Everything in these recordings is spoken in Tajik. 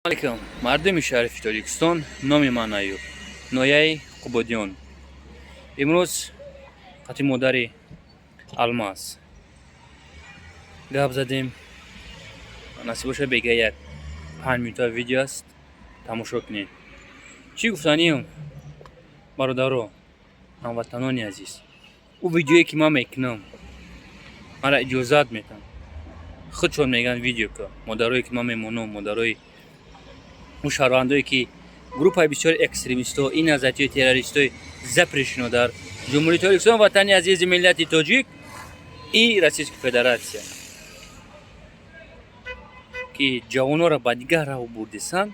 Алейкум, мардуми шарифи Тоҷикистон. Номи ман Аюб, ноҳияи Қубодиён. Имрӯз қати модари Алмаз гап задем. Насиб боша, бега як 5 минута видео аст, тамошо кунед. Чӣ гуфтаниам, бародаро, ҳамватанони азиз? Ӯ видеое, ки ман мекунам, мара иҷозат метам, худшон мегӯянд: «Видео ка». Модарое, ки ман мемонам, модарои ӯ, шаҳрвандое, ки группаи бисёри экстремистҳо, ин назарияи террористҳои запрещено дар Ҷумҳурии Тоҷикистон, ватани азизи миллати тоҷик и Российской Федерация, ки ҷавононро ба дигар раҳ бурдисанд,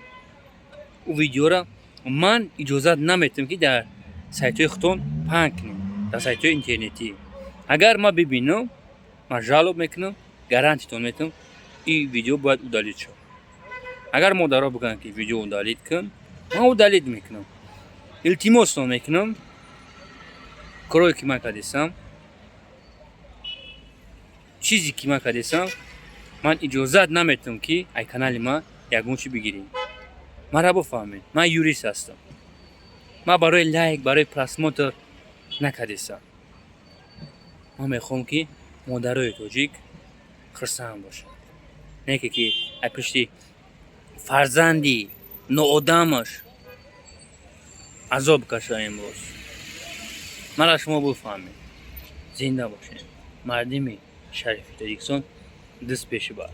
ӯ видеора ман иҷозат наметавам, ки дар сайтҳои худтон паҳн кунем, дар сайтҳои интернетӣ. Агар ман бибинам, ман жалоба мекунам, гарантитон метавам, ин видео бояд удалить шавад. Агар модаро бигӯянд, ки видео удалить кун, ман удалить мекунам. Илтимостон мекунам, корое, ки ман кардисам, чизе, ки ман кардисам, ман иҷозат наметавам, ки ай канали ман ягон чи бигирем. Мара бифаҳмед, ман юрист ҳастам. Ман барои лайк, барои просмотр накардисам. Ман мехоҳам, ки модарои тоҷик хурсанд бошанд, не ки ай пишти фарзанди ноодамаш азоб каша. Имрӯз мара шумо бифаҳмед. Зинда бошед, мардими шарифи Тоҷикистон. Даст пеши бар.